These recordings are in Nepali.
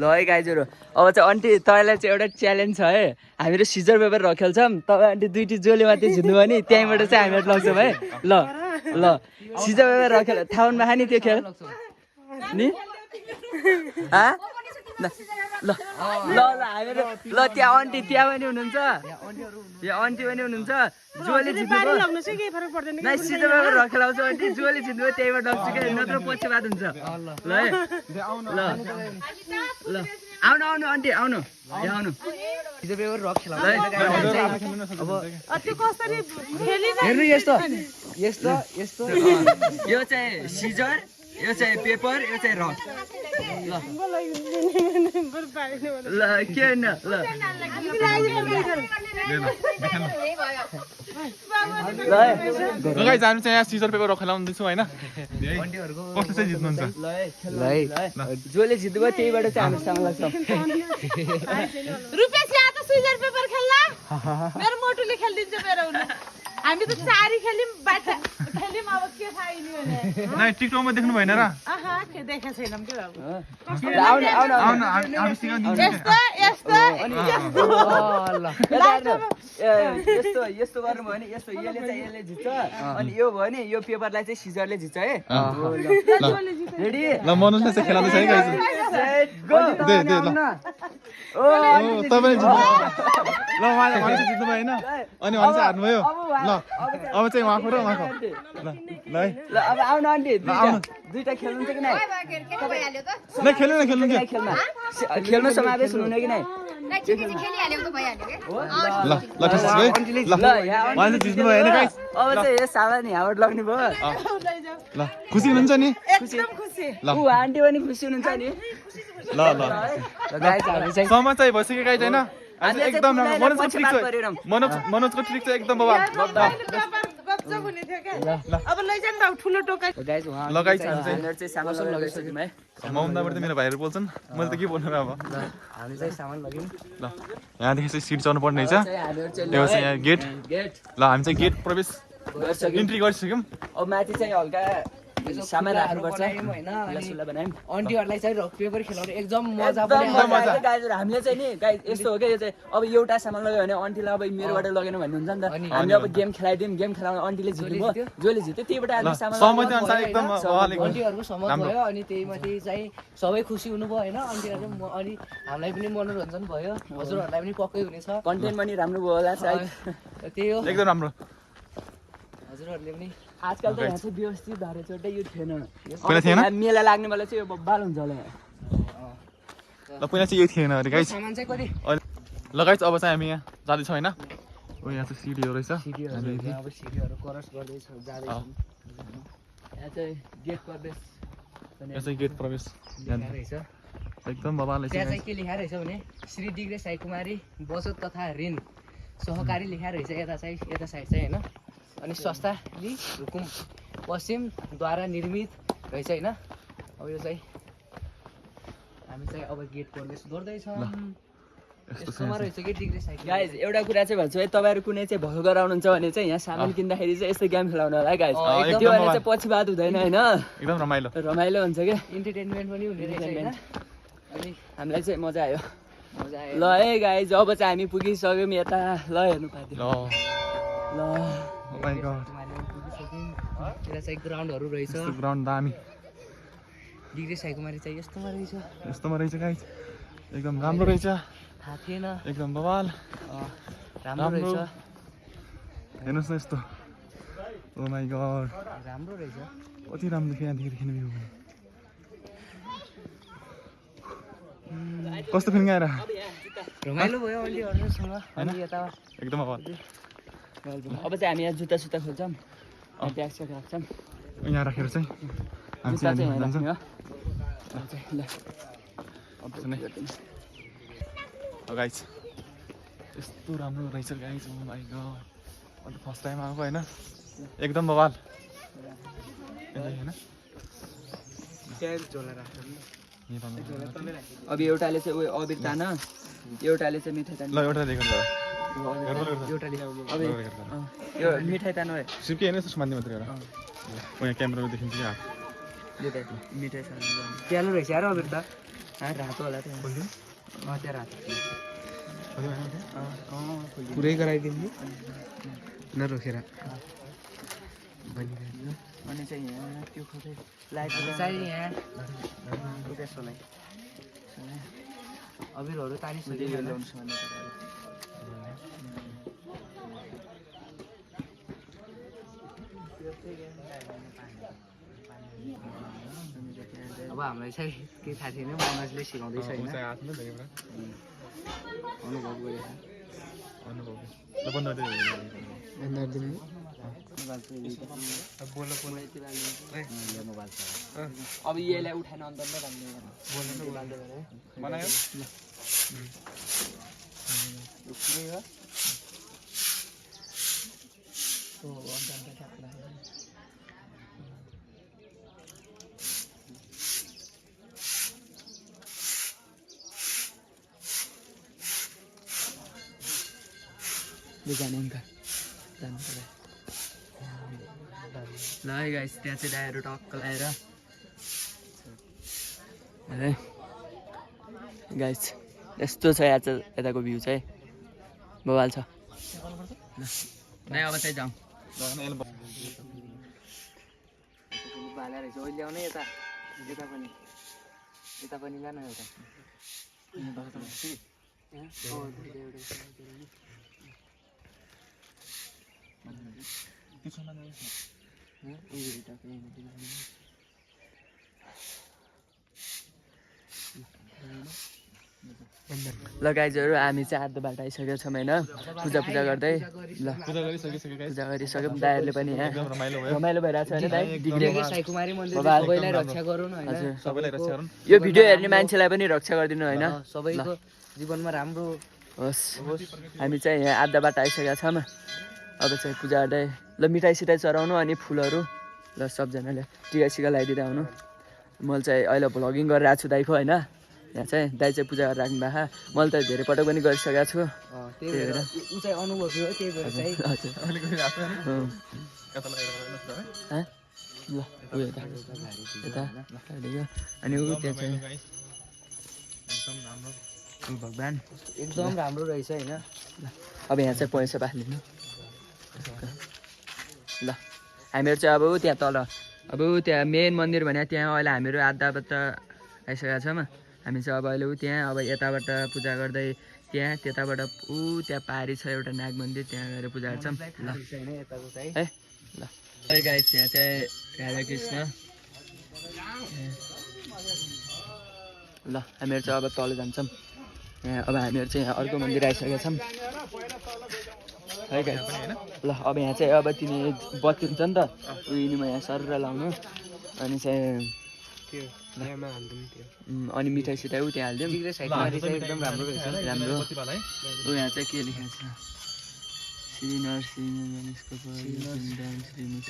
ल है गाइजहरू अब चाहिँ आन्टी तपाईँलाई चाहिँ एउटा च्यालेन्ज छ है हामीहरू सिजर पेपर र खेल्छौँ तपाईँ आन्टी दुईटी जोले मात्रै जित्नु भयो नि त्यहीँबाट चाहिँ हामीहरू लग्छौँ है ल ल सिजर पेपर र खेल थाहा हुनु नि त्यो खेल नि ल ल ल हामीहरू ल त्यहाँ आन्टी त्यहाँ पनि हुनुहुन्छ यहाँ आन्टी पनि हुनुहुन्छ जोले जित्नुभयो नै सिधै पेपर र खेलाउँछ आन्टी जोले जित्नुभयो त्यहीबाट लग्छु क्या नत्र पछि बात हुन्छ ल है ल ल आउनु आउनु आन्टी आउनु यहाँ आउनु सिधै पेपर र खेलाउँछ अब हेर्नु यस्तो यस्तो यस्तो यो चाहिँ सिजर यो चाहिँ पेपर यो चाहिँ रक ल के होइन ल गाइस हामी चाहिँ यहाँ सिजर पेपर खेलाउँदैछौँ होइन कसले चाहिँ जित्नुहुन्छ ल है जसले जित्नुभयो त्यहीबाट चाहिँ हामी सामान लाग्छ रुपेश यहाँ त सिजर पेपर खेल्ला मेरो मोटुले खेलिदिन्छ मेरो हुनु हामी त चारी खेल्यौँ बाटा खेल्यौँ अब के थाहा भने नाइ टिकटकमा देख्नु भएन र आहा के देखेको छैनौँ के बाबु आउनु आउनु आउनु हामी सिकाउँदिन्छौँ यस्तो यस्तो अनि यस्तो यस्तो यस्तो गर्नुभयो भने यस्तो यसले जित्छ अनि यो भयो नि यो पेपरलाई चाहिँ सिजरले जित्छ है रेडी ल मनोजले चाहिँ खेलाउँदैछ है गाइस दे दे ल ओ तपाईले जित्नु ल उहाँले चाहिँ जित्नु भयो हैन अनि उहाँले चाहिँ हार्नु भयो ल अब चाहिँ उहाँको र उहाँको ल ल है ल अब आउनु आन्टी दुईटा खेल्नुहुन्छ कि नै नै खेल्नु न खेल्नु के खेल्न समावेश हुनु कि नै ल ल ठिक छ है ल उहाँले जित्नु भयो हैन गाइस अब चाहिँ यो सामान यहाँबाट लग्ने भयो ल खुसी हुनुहुन्छ नि एकदम खुसी ल ऊ आन्टी पनि खुसी हुनुहुन्छ नि ल ल गाइस हामी चाहिँ समय चाहिँ भइसक्यो गाइस हैन एकदम मनोजको ट्रिक चाहिँ एकदम बवाल गप्प हुने थियो क्या अब लैजान त ठुलो टोका गाइस उहाँ ल गाइस हामी चाहिँ चाहिँ सामान लगाइसक्यौँ है मौन्दाबाट चाहिँ मेरो भाइहरू बोल्छन् मैले त के भन्नु र अब हामी चाहिँ सामान लग्यौँ ल यहाँदेखि चाहिँ सिट चढ्नु पर्ने रहेछ यो चाहिँ यहाँ गेट गेट ल हामी चाहिँ गेट प्रवेश इन्ट्री गरिसक्यौँ अब माथि चाहिँ हल्का सामान राख्नुपर्छ आन्टीहरूलाई चाहिँ रक पेपर खेलाउने एकदम मजा गाइजहरू हामीले चाहिँ नि गाइज यस्तो हो क्या यो चाहिँ अब एउटा सामान लग्यो भने आन्टीलाई अब मेरोबाट लगेन भन्ने हुन्छ नि त हामीले अब गेम खेलाइदिउँ गेम खेलाउने आन्टीले जित्नुभयो जसले जित्यो त्यहीबाट हामी सामान आन्टीहरूको सहमत भयो अनि त्यही माथि चाहिँ सबै खुसी हुनुभयो होइन आन्टीहरू अनि हामीलाई पनि मनोरञ्जन भयो हजुरहरूलाई पनि पक्कै हुनेछ कन्टेन्ट पनि राम्रो भयो होला सायद त्यही हो एकदम राम्रो हजुरहरूले पनि आजकल त यहाँ चाहिँ व्यवस्थित भएर चाहिँ एउटा यो थिएन पहिला थिएन मेला लाग्ने बेला चाहिँ यो बाल हुन्छ होला ल पहिला चाहिँ यो थिएन अरे गाइस सामान चाहिँ कति ल गाइस अब चाहिँ हामी यहाँ जाँदैछौँ होइन ओ यहाँ चाहिँ सिडीहरू रहेछ अब सिडीहरू क्रस गर्दैछ जाँदैछौँ यहाँ चाहिँ गेट प्रवेश यहाँ चाहिँ गेट प्रवेश रहेछ एकदम बवाल त्यहाँ चाहिँ के लेखा रहेछ भने श्री डिग्रे साई कुमारी बचत तथा ऋण सहकारी लेखा रहेछ यता साइड चाहिँ होइन अनि संस्थाले हुकुम पश्चिमद्वारा निर्मित रहेछ होइन अब यो चाहिँ हामी चाहिँ अब गेट प्रवेश गर्दैछौँ यस्तोमा रहेछ कि डिग्री साइड गाइज एउटा कुरा चाहिँ भन्छु है तपाईँहरू कुनै चाहिँ भलो गराउनुहुन्छ भने चाहिँ यहाँ सामान किन्दाखेरि चाहिँ यस्तो गेम खेलाउनु होला है गाइज त्यो भने चाहिँ पछि बात हुँदैन होइन एकदम रमाइलो रमाइलो हुन्छ क्या इन्टरटेनमेन्ट पनि हुने रहेछ होइन अनि हामीलाई चाहिँ मजा आयो मजा आयो ल है गाइज अब चाहिँ हामी पुगिसक्यौँ यता ल हेर्नु पाथ्यो ल यता चाहिँ ग्राउन्डहरू रहेछ ग्राउन्ड दामी डिग्री साई कुमारी चाहिँ यस्तोमा रहेछ गाइस एकदम राम्रो रहेछ थाहा थिएन एकदम बवाल राम्रो रहेछ हेर्नुहोस् न यस्तो ओ माई गड राम्रो रहेछ कति राम्रो देखियो यहाँदेखि देख्ने भ्यू कस्तो फिलिङ आएर रमाइलो भयो अलिअलिसँग अनि यता एकदम बवाल अब चाहिँ हामी यहाँ जुत्ता सुत्ता खोल्छौँ ब्याग स्याग राख्छौँ यहाँ राखेर चाहिँ हामी जुत्ता चाहिँ यहाँ जान्छौँ राख्ने हो ल गाइस यस्तो राम्रो रहेछ गाइस ओ माई गड अन्त फर्स्ट टाइम आएको होइन एकदम बवाल होइन अब एउटाले चाहिँ उयो अबिर तान एउटाले चाहिँ मिठाई तान ल एउटा देखाउनु यो मिठाई तान है सिर्के हेर्नुहोस् न सुमान्ने मात्रै एउटा यहाँ क्यामेरामा देखिन्छ क्या मिठाई तान प्यालो रहेछ यार अबिर त रातो होला त्यो त्यहाँ रातो पुरै गराइदिनु नरोकेर अनि चाहिँ यहाँ त्यो खोज्दै लाइट चाहिँ यहाँ अबिरहरू तारिसक्यो ल्याउँछ भने अब हामीलाई चाहिँ केही थाहा छैन मनोजले सिकाउँदैछ होइन अनुभव अब यसलाई उठाएन अन्त बनायो जाने ल है गाइस त्यहाँ चाहिँ डायरो टक्क लगाएर है गाइस यस्तो छ यहाँ चाहिँ यताको भ्यू चाहिँ बवाल छ नै अब चाहिँ जाउँ भाला रहेछ ओइ ल्याउनै यता यता पनि ल्याउन एउटा ल गाइजहरू हामी चाहिँ आधा बाटो आइसकेको छौँ होइन पूजा गर्दै ल पूजा गरिसकिसक्यो गाइस पूजा गरिसक्यौँ दाइहरूले पनि यहाँ एकदम रमाइलो भयो रमाइलो भइरहेको छ होइन दाइ डिग्रीमा साईकुमारी मन्दिर बबाल। सबैलाई रक्षा गरौँ होइन हजुर सबैलाई रक्षा गरौँ यो भिडियो हेर्ने मान्छेलाई पनि रक्षा गरिदिनु होइन सबैको जीवनमा राम्रो होस् हामी चाहिँ यहाँ आधा बाटो आइसकेका छौँ अब चाहिँ पूजा गर्दै ल मिठाई सिठाई चढाउनु अनि फुलहरू ल सबजनाले टिका सिका लगाइदिँदै आउनु मैले चाहिँ अहिले भ्लगिङ गरिरहेको छु दाइको होइन यहाँ चाहिँ दाइ चाहिँ पूजा गरेर राख्नु भएको मैले त धेरै पटक पनि गरिसकेको छु त्यही भएर ऊ चाहिँ अनुभवी हो त्यही भएर चाहिँ हजुर ल उयो यता अनि ऊ त्यहाँ चाहिँ भगवान् एकदम राम्रो रहेछ होइन अब यहाँ चाहिँ पैसा पालिदिनु ल हामीहरू चाहिँ अब त्यहाँ तल अब त्यहाँ मेन मन्दिर भने त्यहाँ अहिले हामीहरू आधा बाटो आइसकेका छौँ हामी चाहिँ अब अहिले त्यहाँ अब यताबाट पूजा गर्दै त्यहाँ त्यताबाट त्यहाँ पारी छ एउटा नाग मन्दिर त्यहाँ गएर पूजा गर्छौँ ल है ल गाइस यहाँ चाहिँ राधाकृष्ण ल हामीहरू चाहिँ अब तल जान्छौँ यहाँ अब हामीहरू चाहिँ यहाँ अर्को मन्दिर आइसकेका छौँ है गाइस ल अब यहाँ चाहिँ अब तिमी बत्ती हुन्छ नि त उयोमा यहाँ सर लाउनु अनि चाहिँ अनि मिठाई सिठाई त्यहाँ हालिदिउँ एकदम राम्रो रहेछ राम्रो यहाँ चाहिँ के लेखेको छ श्री नरसिंह गणेशको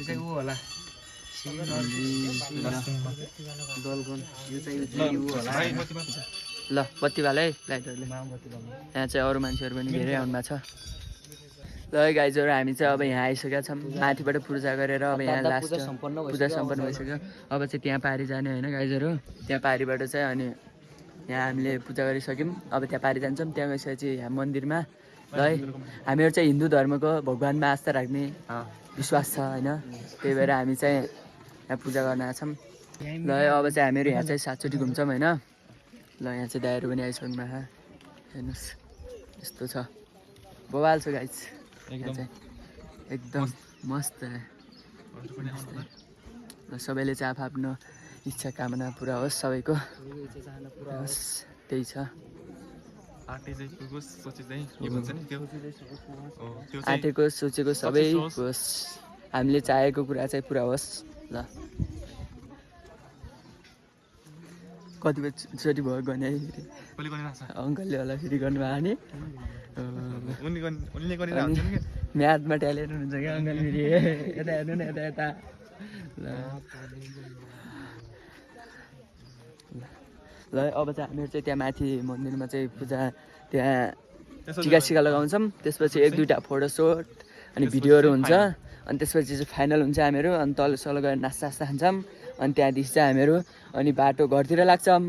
चाहिँ ऊ होला ल बत्ती वाला है लाइटहरूले यहाँ चाहिँ अरू मान्छेहरू पनि धेरै आउनु भएको छ ल गाइजहरू हामी चाहिँ अब यहाँ आइसकेका छौँ माथिबाट पूजा गरेर अब यहाँ लास्ट पूजा सम्पन्न भइसक्यो अब चाहिँ त्यहाँ पारी जाने होइन गाइजहरू त्यहाँ पारीबाट चाहिँ अनि यहाँ हामीले पूजा गरिसक्यौँ अब त्यहाँ पारी जान्छौँ त्यहाँ गइसकेपछि यहाँ मन्दिरमा ल है हामीहरू चाहिँ हिन्दू धर्मको भगवान्मा आस्था राख्ने विश्वास छ होइन त्यही भएर हामी चाहिँ यहाँ पूजा गर्न आएछौँ ल अब चाहिँ हामीहरू यहाँ चाहिँ 7 चोटि घुम्छौँ होइन ल यहाँ चाहिँ दाइहरू पनि आइसक्नु भएको हेर्नुहोस् यस्तो छ बवाल छ गाइस एकदम मस्त ल सबैले चाहिँ आफ्नो इच्छा कामना पुरा होस् सबैको त्यही छ आँटेको सोचेको सबै होस् हामीले चाहेको कुरा चाहिँ पुरा होस् ल कतिचोटि भयो गर्ने अङ्कलले होला फेरि गर्नुभयो भने म्याथमा ट्यालेन्ट हुनुहुन्छ क्या अङ्कल फेरि यता हेर्नु न यता यता ल अब चाहिँ हामीहरू चाहिँ त्यहाँ माथि मन्दिरमा चाहिँ पूजा त्यहाँ टिका सिका लगाउँछौँ त्यसपछि 1-2टा फोटोसुट अनि भिडियोहरू हुन्छ अनि त्यसपछि चाहिँ फाइनल हुन्छ हामीहरू अनि तल सल गएर नास्ता खान्छौँ अनि त्यहाँदेखि चाहिँ हामीहरू अनि बाटो घरतिर लाग्छौँ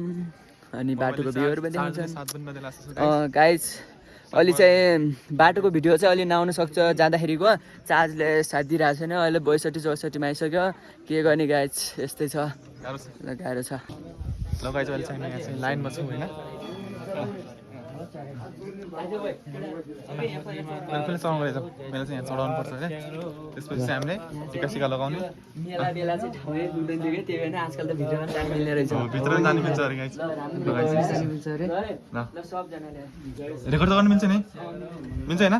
अनि बाटोको भ्यूहरू पनि देखाउँछन् 7 पनि बजेला जस्तो छ गाइज अलि चाहिँ बाटोको भिडियो चाहिँ अलि नआउन सक्छ जाँदाखेरिको चार्जले साथ दिइरहेको छैन अहिले 62-64मा आइसक्यो के गर्ने गाइज यस्तै छ गाह्रो छ ल गाइज अहिले चाहिँ यहाँ चाहिँ लाइनमा छौँ होइन मैले चलाउनु गरेको मैले चाहिँ यहाँ चढाउनु पर्छ होइन त्यसपछि चाहिँ हामीले टिका सिका लगाउने मेला बेला चाहिँ ठाउँै दुख्दैन थियो कि त्यही भएर आजकल त भिडियोमा जानु मिल्ने रहेछ भित्र पनि जानु मिल्छ अरे गाइज ल सबजनाले रेकर्ड त गर्नु मिल्छ नि मिल्छ होइन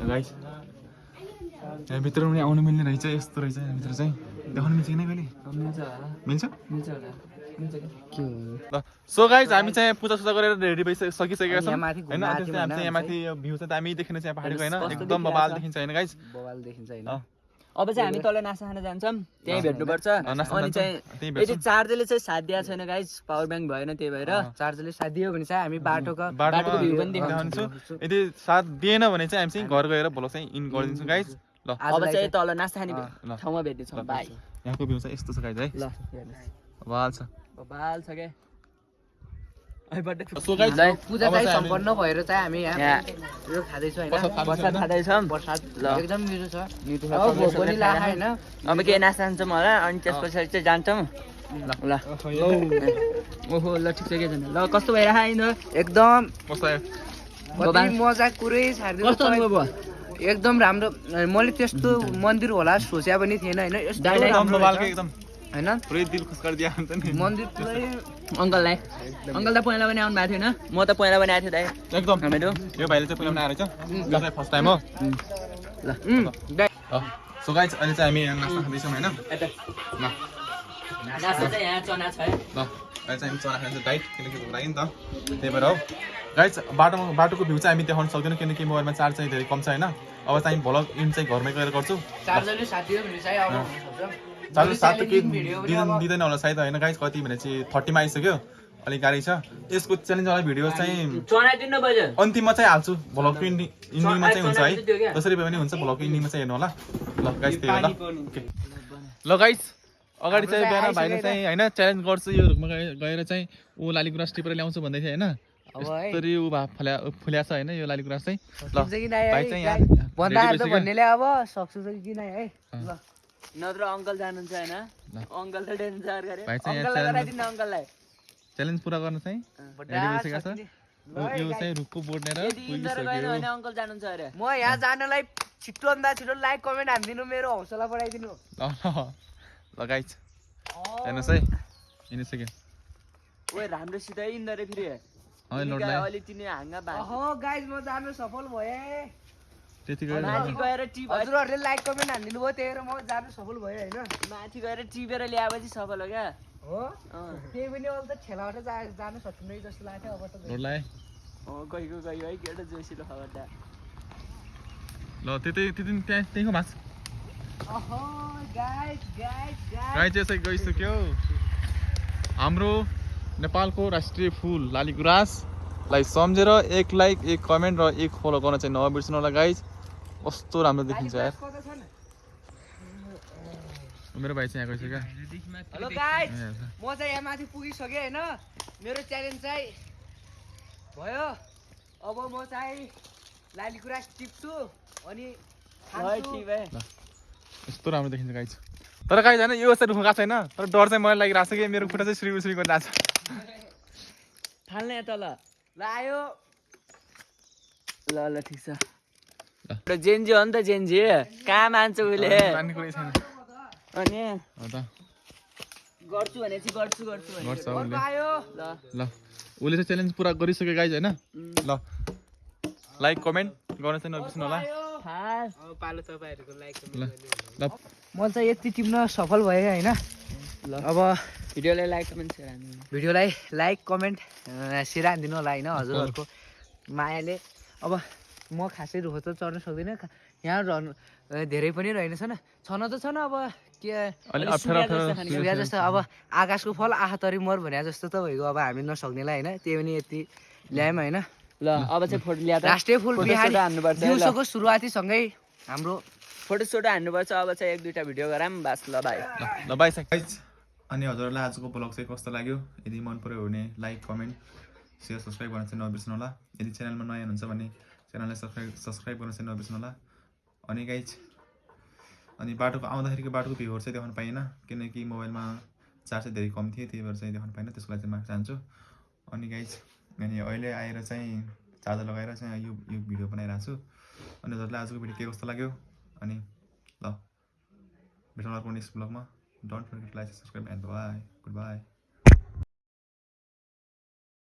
गाइज यहाँ भित्र पनि आउनु मिल्ने रहेछ यस्तो रहेछ भित्र चाहिँ देखाउनु मिल्छ कि नै कहिले मिल्छ ल सो गाइज हामी चाहिँ पूजासुजा गरेर रेडी सकिसकेका छौँ होइन हामी चाहिँ यहाँ माथि भ्यू चाहिँ दामी देखिन्छ यहाँ पहाडीको होइन एकदम बबाल देखिन्छ होइन गाइज बवाल देखिन्छ होइन अब चाहिँ हामी तल नास्ता खान जान्छौँ त्यहीँ भेट्नुपर्छ अनि चाहिँ यदि चार्जरले चाहिँ साथ दिएको छैन गाइज पावर ब्याङ्क भएन त्यही भएर चार्जरले साथ दियो भने चाहिँ हामी बाटोको भ्यू पनि देखाउँछु यदि साथ दिएन भने चाहिँ हामी चाहिँ घर गएर भोलि चाहिँ इन गरिदिन्छौँ गाइज ल अब चाहिँ तल नास्ता खाने ठाउँमा भेट्नेछौँ बाई यहाँको भ्यू चाहिँ यस्तो छ गाइज है ल बबाल छ बाल छ के सो गाइज पूजा चाहिँ सम्पन्न भएर चाहिँ हामी यहाँ यो खाँदैछौँ होइन प्रसाद खाँदैछौँ प्रसाद ल एकदम मिठो छ अब भोक पनि लाग्यो होइन अब केही नास्ता खान्छौँ होला अनि त्यस पछाडि चाहिँ जान्छौँ ल ओहो ल ठिक छ के छैन ल कस्तो भइरहेको एकदम कस्तो कति मजा कुरै छाडिदिनु कस्तो अनुभव भयो एकदम राम्रो मैले त्यस्तो मन्दिर होला सोचे पनि थिएन होइन यस्तो एकदम बबालको एकदम होइन पुरै दिल खुस गरिदिया हुन्छ नि मन्दिर पुरै अङ्कललाई अङ्कल त पहिला पनि आउनु भएको थिएन म त पहिला पनि आएको थिएँ दाइ एकदम हामीहरू यो भाइले चाहिँ पहिला पनि आएर चाहिँ यो चाहिँ फर्स्ट टाइम हो ल सो गाइज अहिले चाहिँ हामी यहाँ नास्ता खाँदैछौँ होइन ल नास्ता चाहिँ यहाँ चना छ है ल अहिले चाहिँ हामी चना खान्छ डाइट किनकि भोक लाग्यो नि त त्यही भएर हो गाइज बाटोको भ्यू चाहिँ हामी देखाउन सक्दैनौँ किनकि मोबाइलमा चार्ज चाहिँ धेरै कम छ होइन अब चाहिँ भ्लग इन्ड चाहिँ घरमै गएर गर्छु चार्जरले साथ दियो भने चाहिँ अब चार्जर साथ त केही दिँदैन होला सायद होइन गाइज कति भने चाहिँ 30मा आइसक्यो अलिक गाह्रै छ यसको च्यालेन्जवाला भिडियो चाहिँ चना दिनु बज्यो अन्तिममा चाहिँ हाल्छु भ्लगको इन्डिङमा चाहिँ हुन्छ है जसरी भए पनि हुन्छ भ्लगको इन्डिङमा चाहिँ हेर्नु होला ल गाइज त्यही होला ओके ल गाइज अगाडि चाहिँ बिहान भाइले चाहिँ होइन च्यालेन्ज गर्छु यो रुखमा गएर चाहिँ ऊ लालीगुराँस टिपेर ल्याउँछु भन्दै थियो होइन यसरी ऊ फुल्या छ होइन यो लालीगुराँस चाहिँ ल भाइ चाहिँ यहाँ भन्नेले अब सक्छु कि नै है ल नत्र अङ्कल जानुहुन्छ होइन अङ्कल त डेन्जर गरे भाइ चाहिँ अङ्कललाई गराइदिनु अङ्कललाई च्यालेन्ज पुरा गर्न चाहिँ रेडी भइसकेको छ यो चाहिँ रुखको बोर्डनेर पुगिसक्यो अङ्कल जानुहुन्छ अरे म यहाँ जानलाई छिटोभन्दा छिटो लाइक कमेन्ट हानिदिनु मेरो हौसला बढाइदिनु ल गाइज हेर्नुहोस् है हिँडिसक्यो ओए राम्रोसित हिँड्दो रे फेरि अलि तिनी हाँगा गाइज म जानु सफल भएँ त्यतिकै माथि गएर टिप हजुरहरूले लाइक कमेन्ट हानिदिनु भयो त्यही भएर म जानु सफल भएँ होइन माथि गएर टिपेर ल्याएपछि सफल हो क्या हो त्यही पनि अहिले त ठेलाबाट जानु सकिँदै जस्तो लाग्थ्यो अब त रोडलाई गइको गयो है केटा जोसिलो खबर त ल त्यहीँको मास गाइज चाहिँ गइसक्यो हाम्रो नेपालको राष्ट्रिय फुल लालीगुराँसलाई सम्झेर एक लाइक एक कमेन्ट र एक फलो गर्न चाहिँ नबिर्सनु होला गाइज कस्तो राम्रो देखिन्छ यार मेरो भाइ चाहिँ यहाँ गइसक्यो हेलो गाइज म चाहिँ यहाँ माथि पुगिसकेँ होइन मेरो च्यालेन्ज चाहिँ भयो अब म चाहिँ लालीगुराँस टिप्छु अनि यस्तो राम्रो देखिन्छ गाइज तर गाइज होइन यो चाहिँ रुख गएको छैन तर डर चाहिँ मलाई लागिरहेको छ कि मेरो खुट्टा चाहिँ श्री गरिरहेको छ थाल्ने यहाँ तल ल आयो ल ल ठिक छ जेन्जी हो नि त जेन्जी कहाँ मान्छ उसले मान्ने कुरै छैन अनि हो त गर्छु भने चाहिँ गर्छु गर्छ उसले आयो ल ल उसले चाहिँ च्यालेन्ज पुरा गरिसक्यो गाइज होइन ल लाइक कमेन्ट गर्न चाहिँ नबिर्सनु होला पालो तपाईँहरूको लाइक ल ल म चाहिँ यति टिप्न सफल भएँ होइन ल अब भिडियोलाई लाइक कमेन्ट सेयर हान्नु भिडियोलाई लाइक कमेन्ट सेयर हानिदिनु होला होइन हजुरहरूको मायाले अब म खासै रुख त चढ्न सक्दिनँ यहाँ रहनु धेरै पनि रहेनछ न छन त छन अब के सूर्य जस्तो अब आकाशको फल आँखा तरी मर भने जस्तो त भइगयो अब हामी नसक्नेलाई होइन त्यही पनि यति ल्यायौँ होइन ल अब चाहिँ फोटो ल्याएर राष्ट्रिय फुल बिहान हान्नुपर्छ दिउँसोको सुरुवातीसँगै हाम्रो फोटो सोटो हान्नुपर्छ अब चाहिँ एक दुईवटा भिडियो गराम बास ल भाइ ल बाइ गाइज अनि हजुरहरूलाई आजको ब्लग चाहिँ कस्तो लाग्यो यदि मन पर्यो भने लाइक कमेन्ट सेयर सब्सक्राइब गर्न चाहिँ नबिर्सनु होला यदि च्यानलमा नयाँ हुनुहुन्छ भने च्यानललाई सब्सक्राइब गर्न चाहिँ नबिर्सनु होला अनि गाइज अनि बाटोको आउँदाखेरिको बाटोको भ्यूहरू चाहिँ देखाउन पाइएन किनकि मोबाइलमा चार्ज चाहिँ धेरै कम थियो त्यही भएर चाहिँ देखाउन पाइनँ त्यसको लागि चाहिँ माफी चाहन्छु अनि गाइज अनि अहिले आएर चाहिँ चार्जर लगाएर चाहिँ यो भिडियो बनाइरहेको छु अनि हजुरलाई आजको भिडियो के कस्तो लाग्यो अनि ल भेटौँ अर्को नेक्स्ट ब्लगमा don't forget like subscribe and bye good by